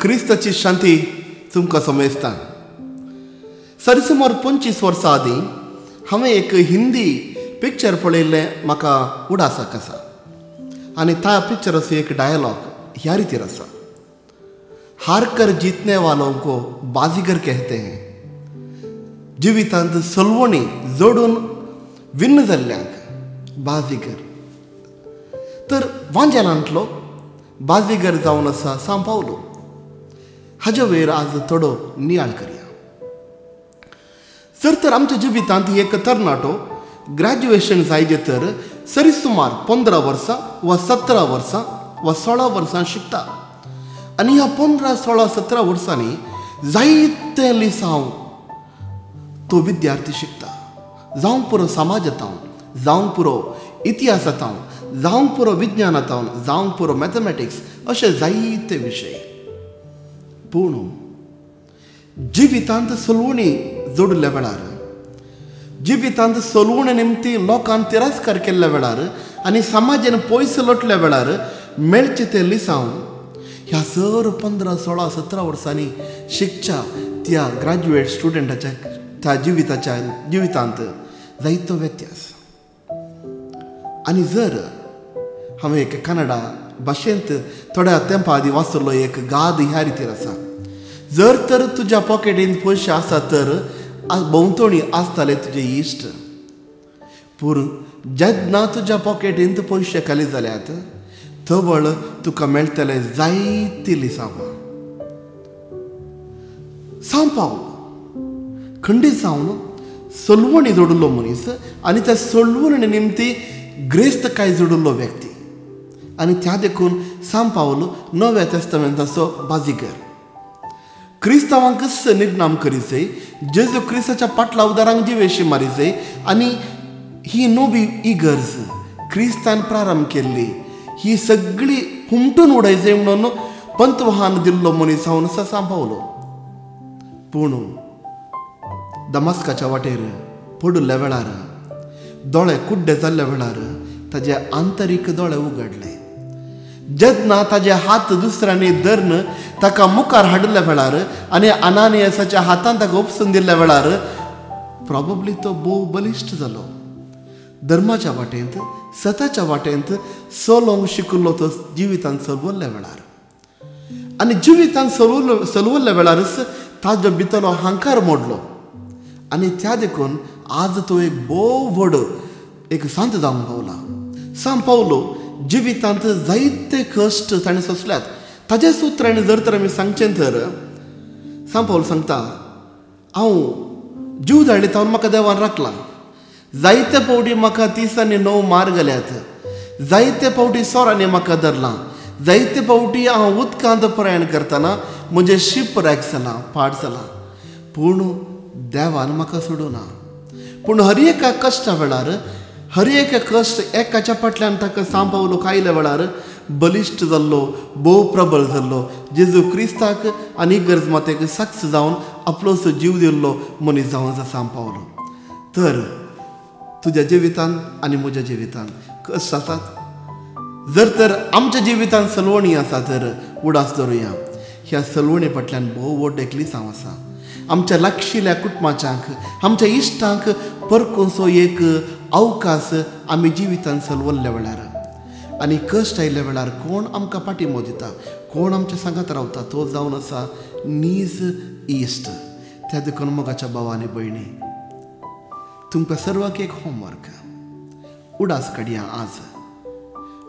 क्रिस्ताची शांती तुमकां समजता. सरसुमार 25 वर्सां आदीं हांवें एक हिंदी पिक्चर पळयल्लें, म्हाका उडासाक आसा. आनी त्या पिक्चराचो एक डायलॉग ह्या रितीर आसा, हार कर जीतने वालों को बाजीगर कहते हैं. जिवितांत सलवणी जोडून विन्न जाल्ल्यांक बाजीगर. तर वांजेलांतलो बाजीगर जावन आसा सांव पावलो. हाजे वयर आज थोडो नियाळ करया. जर तर आमच्या जिवितांत एक तरणाटो ग्रॅज्युएशन जायजे तर सरी सुमार 15 वर्सां वा 17 वर्सां वा 16 वर्सां शिकता. आनी ह्या 15, 16, 17 वर्सांनी जायते लिसांव तो विद्यार्थी शिकता. जावंक पुरो समाजांत, जावंक पुरो इतिहासांत, जावंक पुरो विज्ञानांत, जावंक पुरो मॅथमॅटिक्स, अशे जायते विशय. पूण जिवितांत सलवणी जोडिल्ल्या वेळार, जिवितांत सलवणे निमती लोकान तिरस्कार केल्ल्या वेळार आनी समाजान पयस लोटल्या वेळार मेळचे ते लिसांव ह्या सर 15, 16, 17 वर्सांनी शिकच्या त्या ग्रॅज्युएट स्टुडंटाच्या त्या जिविताच्या जिवितांत जायतो व्यत्यास. आनी जर हांवें एक कन्नडा भाशेंत थोड्या तेंपा आदीं वाचलो एक गाद ह्या रितीर आसा, जर तर तुज्या पॉकेटींत पयशे आसा तर भोंवतणी आसताले तुजे इश्ट, पूण जेन्ना तुज्या पॉकेटींत पयशे खाली जाल्यात तवळ तुका मेळटले जायती लिसांवां. सांव पावल खंडीत जावन सलवणी जोडिल्लो मनीस आनी त्या सलवणी निमती ग्रेस्तकाय जोडिल्लो व्यक्ती. आनी त्या देखून सांव पावल नव्या तेस्तामेंताचो बाजीगर. क्रिस्तांवांकच निर्नाम करीजय, जेजू क्रिस्ताच्या पाटला उदारांक जिवेशी मारीजय. आनी ही नवी इगर्ज क्रिस्तान प्रारंभ केल्ली ही सगळी हुमटून उडयजय म्हणून पंतवाहन दिल्लो मनीस जावन आसा सांव पावलो. पूण दमास्काच्या वाटेर पडिल्ल्या वेळार, दोळे कुड्डे जाल्ल्या वेळार ताजे आंतरीक दोळे उगडले. जेन्ना ताजे हात दुसऱ्यांनी धरून ताका मुखार हाडिल्ल्या वेळार आनी अनानियासाच्या हातान ताका उपसून दिल्ल्या वेळार प्रॉबब्ली तो भोव बलिश्ट जालो. धर्माच्या वाटेंत, सताच्या वाटेंत चलोवंक शिकिल्लो तो जिवितांत चलवल्ल्या वेळार. आनी जिवितांत चलवल्ल्या वेळारच ताजो भितरलो हांकार मोडलो. आनी त्या देखून आज तो एक भोव व्हड एक सांत जावंक पावला. सांव पावलो जिवितांत जायते कश्ट ताणें सोंसल्यात. ताजे सुत्रांनी जर तर आमी सांगचें तर सांव पावल सांगता, हांव जीव धाडली तावन म्हाका देवान राखला. जायते फावटी म्हाका 30 आनी 9 मार घाल्यात, जायते फावटी सोरांनी म्हाका धरलां, जायते फावटी हांव उदकांत प्रयाण करतना म्हजें शीप रॅक जालां, पाड जालां, पूण देवान म्हाका सोडूना. पूण हर एका कश्टा वेळार, हर एक कश्ट एकाच्या फाटल्यान ताका सांव पावलो आयल्या वेळार बलिश्ट जाल्लो, भोव प्रबळ जाल्लो, जेजू क्रिस्ताक आनी इगर्ज मातेक साक्ष जावन आपलोसो जीव दिल्लो मनीस जावन आसा सांव पावलो. तर तुज्या जिवितांत आनी म्हज्या जिवितांत कश्ट आसात. जर तर आमच्या जिवितांत सलवणी आसा तर उडास धरुया. ह्या सलवणी फाटल्यान भोव व्हड एक लिसांव आसा. आमच्या लागशिल्ल्या कुटुंबाच्यांक, आमच्या इश्टांक परकोसो एक अवकाश आमी जिवितांत चलवल्ल्या वेळार आनी कश्ट आयिल्ल्या वेळार कोण आमकां पाठिंबो दिता, कोण आमच्या सांगात रावता तो जावन आसा नीज इश्ट. त्या देखून मोगाच्या भाव आनी भयणी, तुमकां सर्वांक एक होमवर्क, उडास काडया. आज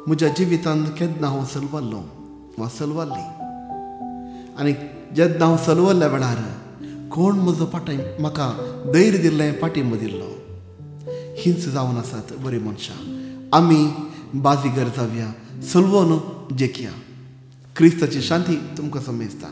म्हज्या जिवितांत केन्ना हांव चलवल्लो वा चलवल्ली आनी जेन्ना हांव चलवल्ल्या वेळार कोण म्हजो पाटी म्हाका धैर्य दिल्लें, पाठिंबो दिल्लो, हीच जावन आसात बरीं मनशां. आमी बाजीगर जावया, सलवोन जेकया. क्रिस्ताची शांती तुमकां समजता.